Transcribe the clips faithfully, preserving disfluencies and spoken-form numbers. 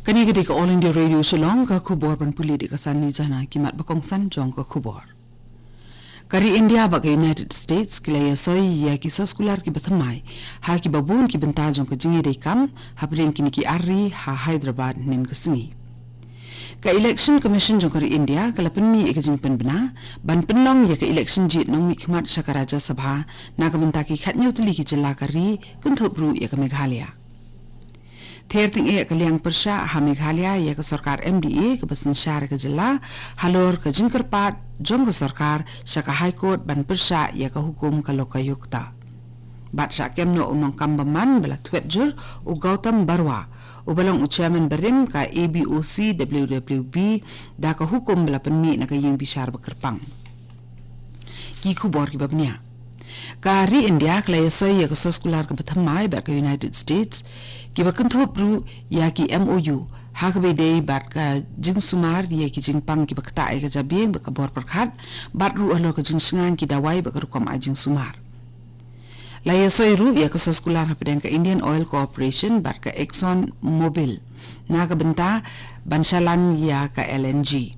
Kane ka dei ka All India Radio Shillong, ka khubor ban pule da ka Sanli Jana. Ki mat ba kongsan jong ka khubor. Ka ri India bad ka United States ki la ïasoi ïa ki soskular kiba thymmai ha kiba bun ki bynta jong ka jingïadei kam hapdeng kine ki ar ri ha Hyderabad hynnin ka sngi. Ka Election Commission jong ka ri India ka la pynmih ïa ka jingpynbna ban pynlong ïa ka election jied nongmihkhmat sha ka Rajya Sabha na ka bynta ki khathynñiew tylli ki jylla ka ri, kynthup ruh ïa ka Meghalaya. Ther tyngeh ka liang pyrshah ha Meghalaya ïa ka sorkar M D A kaba synshar ïa ka jylla halor ka jingkyrpad jong ka sorkar sha ka High Court ban pyrshah ïa ka hukum ka Lokayukta. Bad shah kem noh u nongkam bymman ba la thwet jur, u Gautam Barua, uba long u chairman barim ka A B O C W W B, da ka hukum ba la pynmih na ka ïing bishar ba kyrpang. Ki khubor kiba bniah. Ka ri India ka la ïasoi ïa ka soskular kaba thymmai bad ka United States, kiba kynthup ruh ïa ki M O U ha kaba ïadei bad ka jingsumar ïa ki jingpang kiba ktah ïa ka jabieng bad ka bor pyrkhat, bad ruh halor ka jingshngaiñ ki dawai bad ka rukom ai jingsumar. La ïasoi ruh ïa ka soskular hapdeng ka Indian Oil Corporation bad ka Exxon Mobil na ka bynta ban shalan ïa ka L N G.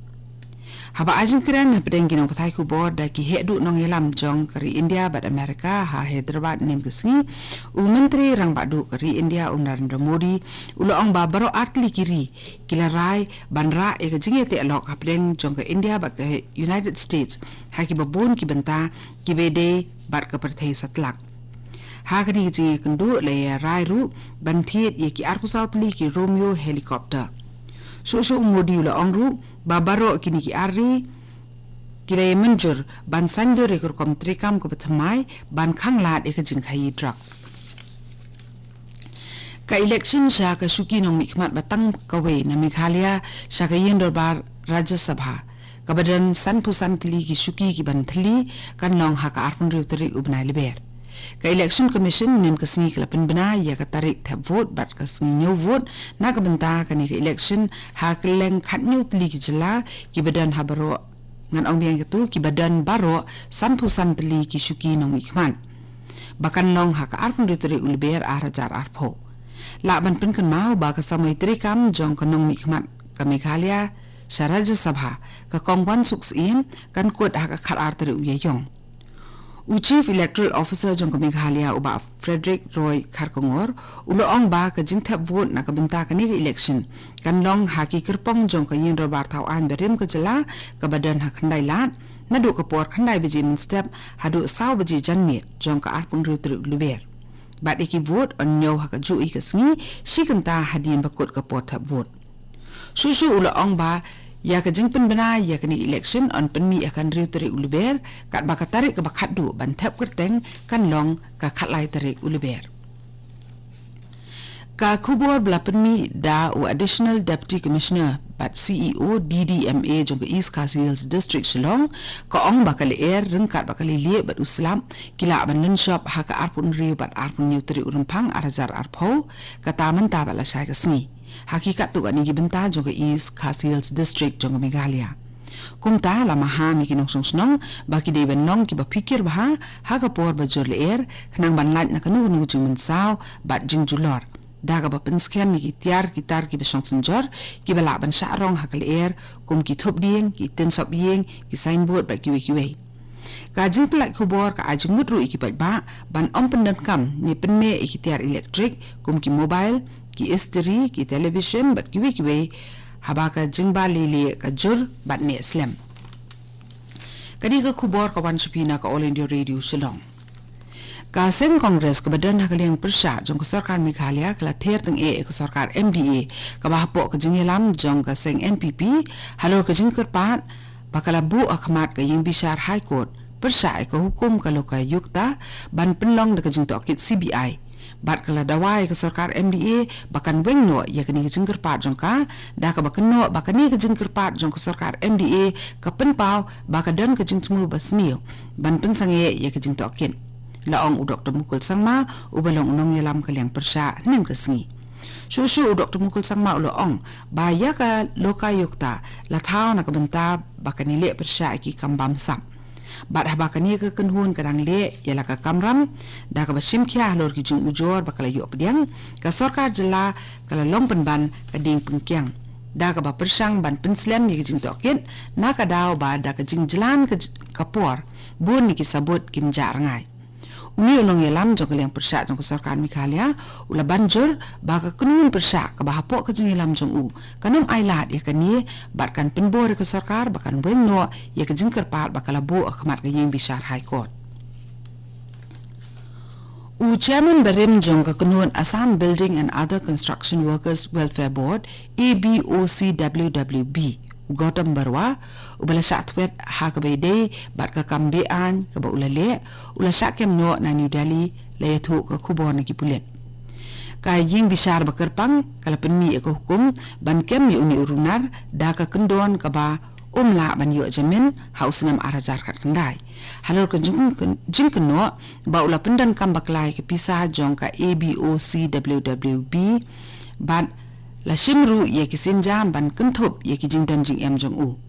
Haba ai jingkren hapdeng ki nongpathai khubor da ki heh duh nongïalam jong ka ri India bad America ha Hyderabad hynnin ka sngi, u Myntri Rangbah Duh ka ri India, u Narendra Modi, u la ong ba baroh ar tylli ki ri ki la rai ban rah ïa ka jingïateh lok hapdeng jong ka India bad ka United States ha kiba bun ki bynta kiba ïadei bad ka pyrthei satlak. Ha kane ka jingïakynduh la ïa rai ruh ban thied ïa ki arphew saw tylli ki Romeo helicopter. Shuh shuh u Modi u la ong ruh ba baroh kine ki ar ri ki la ïa mynjur ban saiñdur ïa ka rukom treikam kaba thymmai ban khanglad ïa ka jingkhaïi drugs. Ka election sha ka shuki nongmihkhmat ba tang kawei na Meghalaya sha ka ïing dorbar Rajya Sabha, kaba don sanphew san tylli ki shuki kiban thylli, kan long ha ka arphew hynriew tarik u bnai Lber. Ka Election Commission hynnin ka sngi ka la pynbna ïa ka tarik thep vote bad ka sngi ñiew vote na ka bynta kane ka election ha kylleng khathynñiew tylli ki jylla kiba don ha baroh, ngan ong biang katu, kiba don baroh sanphew san tylli ki shuki nongmihkhmat, ba kan long ha ka arphew hynriew tarik u Lber ar hajar arphew. Lah ban pynkynmaw ba ka samoi treikam jong ka nongmihkhmat ka Meghalaya sha Rajya Sabha, ka Kong Wansuk Syiem, kan kut ha ka khatar tarik u Ïaïong. U Chief Electoral Officer jong ka Meghalaya, u Bah Frederick Roy Kharkongor, u la ong ba ka jingthep vote na ka bynta kane ka election kan long ha ki kyrpong jong ka ïing dorbar thaw aiñ barim ka jylla, kaba don ha khyndai lad, naduh ka por khyndai baje mynstep haduh saw baje janmiet jong ka arphew hynriew tarik u Lber. Bad ïa ki vote yn ñiew ha kajuh hi ka sngi, shi kynta hadien ba kut ka por thep vote. Shuh shuh u la ong ba ïa ka jingpynbna ïa kane election yn pynmih ha ka hynriew tarik u Lber, katba ka tarik kaba khatduh ban thep kyrteng kan long ka khatlai tarik u Lber. Ka khubor ba la pynmih da u Additional Deputy Commissioner bad C E O D D M A jong ka East Khasi Hills District Shillong, ka ong ba ka lyer ryngkat bad ka lilieh bad u slap ki lah ban lynshop ha ka arphew hynriew bad arphew hynñiew tarik u Rymphang ar hajar arphew, kata mynta ba la shai ka sngi, ha ki katto katne ki bynta jong ka East Khasi Hills District jong ka Meghalaya. Kumta la maham ïa ki nongshong shnong ba ki dei ban long kiba phikir bha ha ka por ba jur lyer, khnang ban lait na kano kano ka jingmynsaw bad jingjulor, da kaba pynskhem ïa ki tiar ki tar kiba shong synjor, kiba lah ban shah rong ha ka lyer, kum ki thup dieng, ki tin sop ïing, ki signboard bad kiwei kiwei. Ka jingpyllait khubor ka ai jingmut ruh ïa ki paidbah ban ym pyndonkam ne pynmeh ïa ki tiar elektrik, kum ki mobile, ki istri, ki television bad kiwei kiwei, haba ka jingbah lilieh ka jur bad neh slem. Kane ka khubor ka wan sha phi na ka All India Radio Shillong. Ka seng Congress kaba don ha ka liang pyrshah jong ka sorkar Meghalaya ka la ther tyngeh ïa ka sorkar M D A kaba hapoh ka jingïalam jong ka seng N P P halor ka jingkyrpad ba ka la buh ha khmat ka ïing bishar High Court pyrshah ïa ka hukum ka Lokayukta ban pynlong da ka jingtohkit C B I. Bad ka la dawa ïa ka sorkar M D A ba kan weng noh ïa kane ka jingkyrpad jong ka, da kaba kynnoh ba kane ka jingkyrpad jong ka sorkar M D A ka pynpaw ba ka don ka jingthmu ba sniew ban pynsangeh ïa ka jingtohkit, la ong u Doktor Mukul Sangma, uba long u nongïalam ka liang pyrshah, hynnin ka sngi. Shuh shuh u Doktor Mukul Sangma u la ong ba ïa ka Lokayukta la thaw na ka bynta ba kan ïaleh pyrshah ïa ki kam bamsap. Bad haba kane ka kynhun ka dang leh ïa la ka kamram, da kaba shim khia halor ki jingujor ba ka la ïoh pdiang, ka sorkar jylla ka la long pynban ka dieng pynkiang, da kaba pyrshang ban pynslem ïa ki jingtohkit, na ka daw ba da ka jingjlan ka j-, ka por, bun na ki sabut kin jah rngai. Une u nongïalam jong ka liang pyrshah jong ka sorkar Meghalaya u la ban jur ba ka kynhun pyrshah kaba hapoh ka jingïalam jong u kan ym ailad ïa kane, bad kan pynbor ïa ka sorkar ba kan weng noh ïa ka jingkyrpad ba ka la buh ha khmat ka ïing bishar High Court. U chairman barim jong ka kynhun Assam Building and Other Construction Workers Welfare Board, A B O C W W B, u Gautam Barua, uba la shah thwet ha kaba ïadei bad ka kam be-aiñ kaba u la leh, u la shah kem noh na New Delhi, la ïathuh ka khubor na ki pulit. Ka ïing bishar ba kyrpang ka la pynmih ïa ka hukum ban kem ïa une u runar da ka kyndon kaba um lah ban ïoh jamin ha u snem ar hajar khatkhyndai. Halor ka jing-, jingkynnoh ba u la pyndonkam bakla ïa ka pisa jong ka A B O C W W B, bad la shim ruh ïa ki sienjam ban kynthup ïa ki jingdon jingem jong u.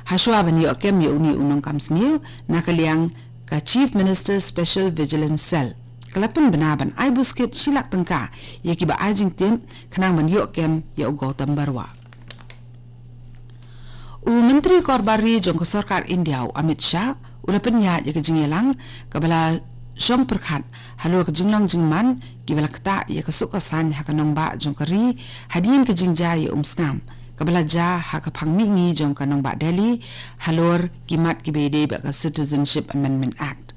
Hashwa ban ïoh kem ïa une u nongkam sniew, na ka liang ka Chief Minister's Special Vigilance Cell ka la pynbna ban ai buskit shi lak tyngka ïa kiba ai jingtip khnang ban ïoh kem ïa u Gautam Barua. U Myntri Korbar Ri jong ka Sorkar India, u Amit Shah, u la pynïaid ïa ka jingïalang kaba la shong pyrkhat halor ka jinglong jingman kiba la ktah ïa ka suk ka saiñ ha ka nongbah jong ka ri, hadien ka jingjia ïa umsnam kaba la jia ha ka phang mihngi jong ka nongbah Delhi halor ki mat kiba ïadei bad ka Citizenship Amendment Act.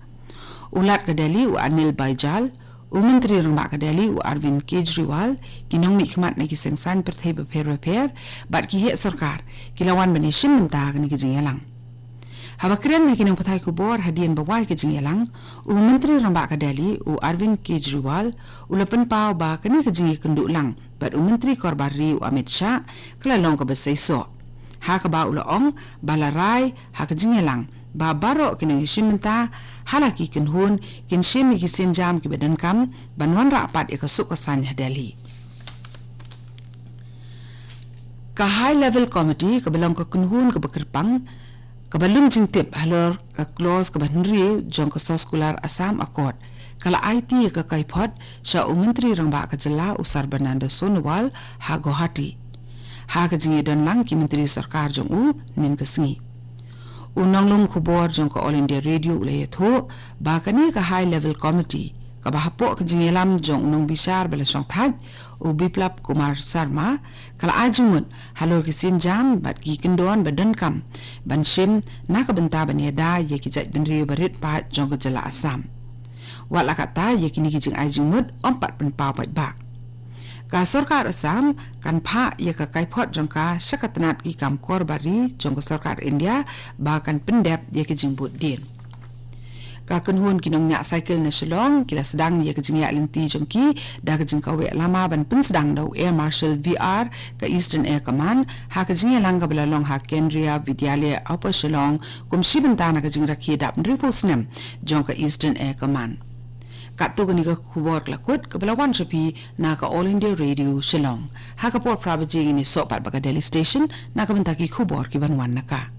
U Lat ka Delhi, u Anil Baijal, u Myntri Rangbah ka Delhi, u Arvind Kejriwal, ki nongmihkhmat na ki seng saiñ pyrthei bapher bapher bad ki heh sorkar ki la wan ban ïashim bynta kane ka jingïalang. Haba kren ha ki nongpathai khubor hadien ba wai ka jingïalang, u Myntri Rangbah ka Delhi, u Arvind Kejriwal, u la pynpaw ba kane ka jingïakynduh lang bad u Myntri Korbar Ri, u Amit Shah, ka la long kaba seisoh, ha kaba u la ong ba la rai ha ka jingïalang ba baroh ki nongïashim bynta ha la ki kynhun kin shim ïa ki sienjam kiba donkam ban wanrah pat ïa ka suk ka saiñ ha Delhi. Ka High Level Committee kaba long ka kynhun kaba kyrpang kaba lum jingtip halor ka clause kaba hynriew jong ka soskular Assam Accord ka la aiti ïa ka kaiphod sha u Myntri Rangbah ka jylla, u Sarbananda Sonowal, ha Guwahati ha ka jingïadon lang ki myntri sorkar jong u hynnin ka sngi. U nonglum khubor jong ka All India Radio u la ïathuh ba kane ka High Level Committee kaba hapoh ka jingïalam jong u nongbishar ba la shongthait, u Biplab Kumar Sharma, ka la ai jingmut halor ki sienjam bad ki kyndon ba donkam ban shim na ka bynta ban ïada ïa ki jaitbynriew barit paid jong ka jylla Assam. Wat la katta, ïa kine ki jingai jingmut ym pat pynpaw paidbah. Ka sorkar Assam kan phah ïa ka kaiphod jong ka sha ka tnat ki kam korbar ri jong ka sorkar India ba kan pyndep ïa ka jingbud dien. Ka kynhun ki nongñiah cycle na Shillong ki la sdang ïa ka jingïaid lynti jong ki da ka jingkaweh lama ban pynsdang da u Air Marshal V R ka Eastern Air Command ha ka jingïalang kaba la long ha Kendriya Vidyalaya Upper Shillong kum shi bynta na ka jingrakhe dap hynriewphew snem jong ka Eastern Air Command. Katto kane ka khubor ka la kut kaba la wan sha phi na ka All India Radio Shillong. Ha ka por phra baje ngin ïasoh pat bad ka Delhi Station na ka bynta ki khubor ki ban wan na ka.